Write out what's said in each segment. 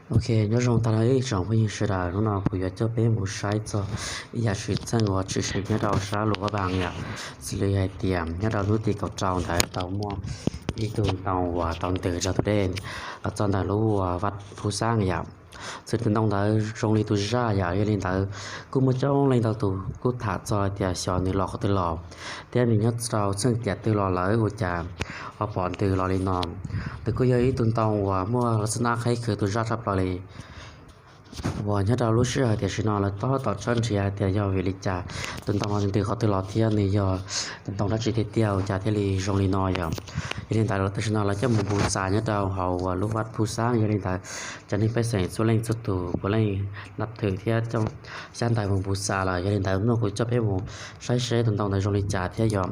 Ok, nyob zoo tag nrho ib tsoom phooj ywg sawv daws, hnub no kuv yuav coj peb mus saib txog ib yam xwm txheej uas tshwm sim nyob rau sab Luam Pha Npaas yom. Xws li hais tias nyob rau hnub tim kaum rau ntawd tau muaj ib tug ntoo uas tau ntws rau tus dej los txog ntawm lub uas vaj Phu Xab yom. Xws li tus ntoo ntawd zoo li tus zaj yom, yog li ntawd kuj muaj coob leej ntau tus kuj tham txog tias xyov nws los qhov twg los, thiab nws nyob rau txheej tiam twg los lawm ua cas ho pom ntws los li no. Nws kuj yog ib tug ntoo uas muaj las xab nab qhib khwv tus zaj tshaj plaws li. Uas nyob rau lub sij hawm tiam sim no lawv tab tom tshawb nrhiav tias yog vim li cas tus ntoo no ntws qhov twg los thiab nws yog tus ntoo dab tsi tiag tiag ua cas thiaj li zoo li no yom. Yog li ntawd tam sim no lawv coj mus npu xas nyob rau hauv uas lub vaj Phu Xab, yog li ntawd cov neeg pej xeem txhua leej txhua tus puav leej nab thwm thiab xyab ntawv mus npu xas lawm. Yog li ntawd no kuv coj peb mus saib seb tus ntoo ntawd zoo li cas thiab yog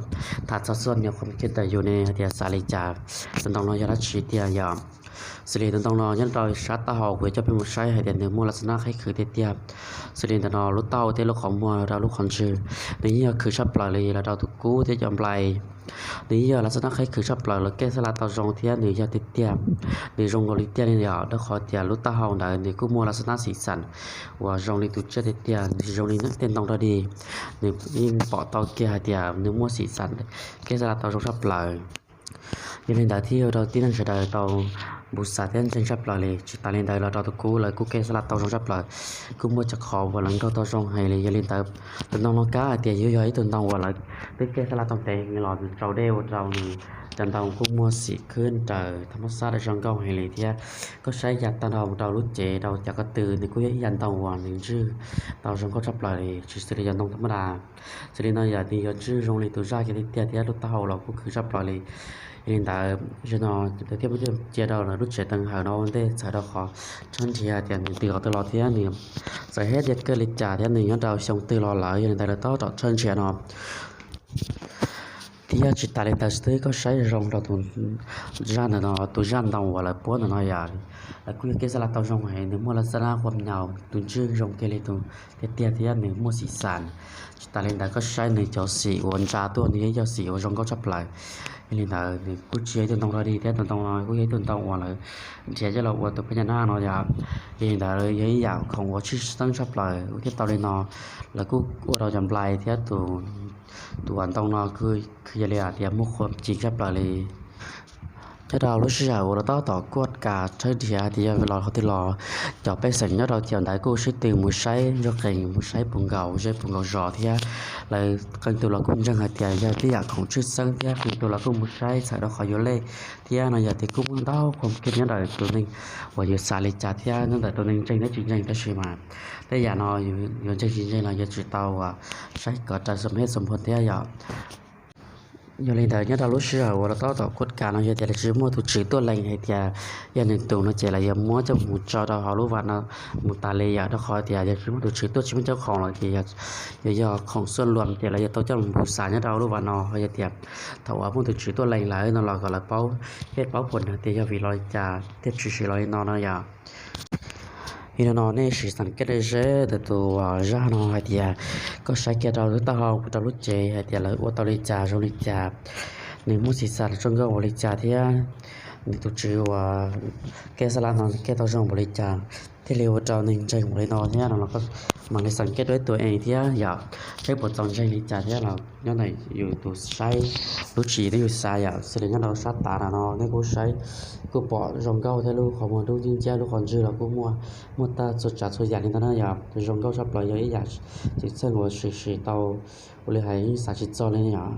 tham txog txoj nyuag qhuam kiag ntawm yus ne hais tias xav li cas, tus ntoo no yog dab tsi tiag yom. Xws li tus ntoo no nyob rau sab taub hau kuv yuav coj peb mus saib hais tias nws muaj las xab nab qhib khwv tiag tiag. Xws li ntawm no lub taub hau thiab lub qhov muag los rau lub qhov ntswg, nws yeej yog khwv tshaj plaws li los rau tus kub thiab cov nplai. Nws yeej yog las xab nab qhib khwv tshaj plaws los kej xab las tau zoo thiab nws yog tiag tiag, nws zoo nkaus li tiag li yom, rau qhov tias lub taub hau ntawd nws kuj muaj las xab nab xim xam uas zoo li tus tsiaj tiag tiag, nws tsis zoo li tej ntoo dog dig. Nws yeej pom tau kiag hais tias nws muaj xim xam kej xab las tau zoo tshaj plaws. Yog li ntawd thiaj ua rau tib neeg sawv daws tau npu xas thiab ntseeg tshaj plaws li. Tsis tas li ntawd los rau tus kub lawv kuj kej xab las tau zoo tshaj plaws, kuj muaj cov qhov uas lawv nkaug tau zoo heev li. Yog li ntawd tus ntoo no kav hais tias yuav yog ib tug ntoo uas lawv twb kej xab las tau ntev heev los nws tsau dej ua rau nws cov ntoo kuj muaj xim khwb nraws thab mab xab zoo nkauj heev li thiab. Koj saib yav tag nrho mus rau lub cev rau cov ko tw nws kuj yog ib yam ntoo uas nws ntswj tau zoo nkauj tshaj plaws li, tsis xws li cov ntoo thab mab das. Xws li no yog nws yuav ntswj zoo li tus zaj kiag tiag tiag thiab lub taub hau los kuj khwv tshaj plaws li. Yog li ntawd zaum no lawv thiaj muab coj cia rau lawv lub tsev teev hawm no ua ntej txhawm rau qhov tshawb nrhiav tias nws ntws qhov twg los thiab nws txawm hais tias kawg li cas thiab nws nyob rau xyoo twg los lawm. Yog li ntawd lawv tab tom tshawb nrhiav no. Thiab tsis tas li ntawd xwb, koj saib zoo rau tus zaj ntawm no, tus zaj ntoo uas lawv puab ntawm no yom, lawv kuj yog kej xab las tau zoo heev, nws muaj las xab nab qhuam nyaus, tus ntswj zoo kiag li tus tiag tiag thiab nws muaj xim xam. Tsis tas li ntawd koj saib nws cov xim uas ntsa tuaj nws yeej yog xim uas zoo nkauj tshaj plaws. Yog li ntawd nws kuj tsis yog ib tug ntoo dog dig thiab, tus ntoo no kuj yog ib tug ntoo uas lawv nrhiav coj los ua tus phab nyaj nab no yom. Yog li ntawd yog ib yam khoom uas tshwj xeeb tshaj plaws thiab tau li no lawv kuj ua rau cov nplai thiab tus tus uas ntoo no kuj yog li hais tias muaj qhuam ci tshaj plaws li. Nyob rau lub sij hawm uas lawv tab tom kuaj kas tshawb nrhiav tias yog los qhov twg los, cov pej xeem nyob rau cov ntawd kuj sib tw mus saib ntsuj qees, mus saib puv nkaus zej puv nkaus zos thiab. Lawv qee tus los kuj ntseeg hais tias yog tib yam khoom tshwj xeeb thiab qee tus los kuj mus saib txhawm rau qhov yuav lej thiab no yog tias kuj muaj ntau qhuam kiag nyob ntawm tus neeg uas yuav xav li cas thiab nyob ntawm tus neeg ntseeg thiab tsis ntseeg, tab sis mas tej yam no yuav ntseeg tsis ntseeg los yuav tsum tau uas saib kom raws xom hej xom nphuas thiab yom. Yog li ntawd nyob rau lub sij hawm uas lawv tab tom kuaj kas no yog tias lawv tsis muaj tus tswv tuaj lees hais tias yog nws tus no ces lawv yuav muab coj mus tso rau hauv lub vas no mus tas li yom, rau qhov tias yog tsis muaj tus tswv tuaj tsis muaj cov khoom los ces yuav yog khoom xuaj luam ces lawv yuav tau coj mus npu xas nyob rau lub vas no. Ho yog tias thaum uas muaj tus tswv tuaj lees lawm no los kom lawv paub, thiaj paub puas nrog tias yog vim los li cas thiaj tshwm sim los li no no yom. Yog li no nej sim xeem kiag ze ze ntawm tus zaj no hais tias koj saib kiag rau lub taub hau rau lub cev hais tias lawv ua tau li cas zoo li cas, nws muaj xim xam zoo nkauj npaum li cas thiab nws tus tswv uas kej xab las no kej tau zoo npaum li cas thiaj li ua rau neeg ntseeg npaum li no thiab no los koj mam li xeem kiag rau ib tug ees thiab yom, saib puas txaus ntseeg li cas thiab los nyob ntawm yus tus saib lub tswv twb yus xav yom. Xws li nyob rau sab tav no no nej kuj saib kuj pom zoo nkauj thiab, lub qhov muag dub nciab nciab, lub qhov ntswg los kuj muaj, muaj tag txhua tsav txhua yam li ntawd na yom. Tus zoo nkauj tshaj plaws yog ib yam xwm txheej uas sim sim tau ua li hais yeej xav tsis txog li yom.